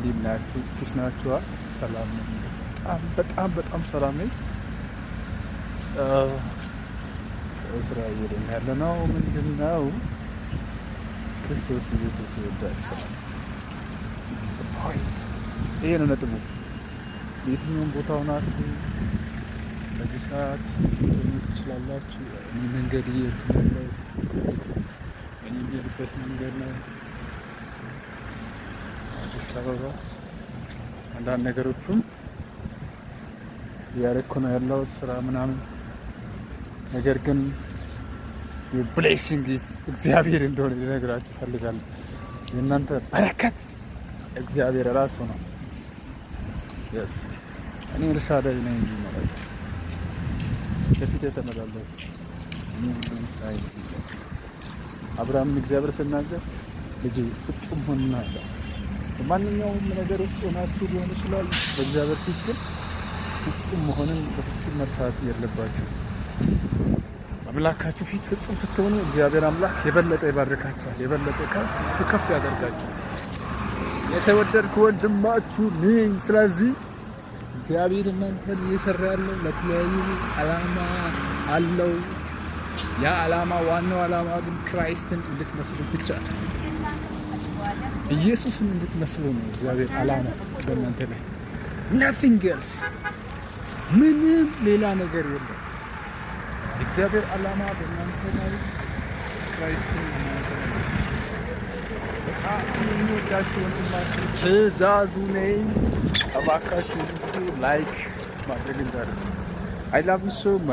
እንዴት ናችሁ? Peace ናችኋ? ሰላም ነኝ። በጣም በጣም በጣም ሰላም ነኝ። ስራ እየሄድን ያለ ነው። ምንድን ነው? ክርስቶስ ኢየሱስ ይወዳችኋል። Point ይሄ ነው ነጥቡ። በየትኛውም ቦታ ሆናችሁ በዚህ ሰዓት ልትሆኑ ትችላላችሁ። እኔ መንገድ እየሄድኩ ነው ያለሁት። እኔ የሚሄድበት መንገድ ነው አዲስ አበባ። አንዳንድ ነገሮቹን እያደረኩ ነው ያለሁት፣ ስራ ምናምን። ነገር ግን blessing እግዚአብሔር እንደሆነ ልነግራችሁ እፈልጋለሁ። የእናንተ በረከት እግዚአብሔር ራሱ ነው። Yes፣ እኔ ኤልሻዳይ ነኝ ማለት በፊት የተመላለስ እኔ ሁሉን ቻይ። አብርሃምን እግዚአብሔር ስናገር ልጄ ፍጹም ሁን አለ። በማንኛውም ነገር ውስጥ ሆናችሁ ሊሆን ይችላል። በእግዚአብሔር ፊት ግን ፍጹም መሆንን በፍጹም መርሳት የለባችሁ። አምላካችሁ ፊት ፍጹም ስትሆኑ እግዚአብሔር አምላክ የበለጠ ይባርካችኋል፣ የበለጠ ከፍ ከፍ ያደርጋችኋል። የተወደድኩ ወንድማችሁ ነኝ። ስለዚህ እግዚአብሔር እናንተን እየሰራ ያለው ለተለያዩ ዓላማ አለው። ያ ዓላማ፣ ዋናው ዓላማ ግን Christ ን እንድትመስሉ ብቻ ነው። ኢየሱስን እንድትመስሉ ነው እግዚአብሔር ዓላማ በእናንተ ላይ። Nothing else፣ ምንም ሌላ ነገር የለም። እግዚአብሔር ዓላማ በእናንተ ላይ Christ ን እናንተ እንድትመስሉ። በጣም የሚወዳችሁ ወንድማችሁ ትእዛዙ ነኝ። እባካችሁ like ማድረግ እንዳትረሱ። I love you so.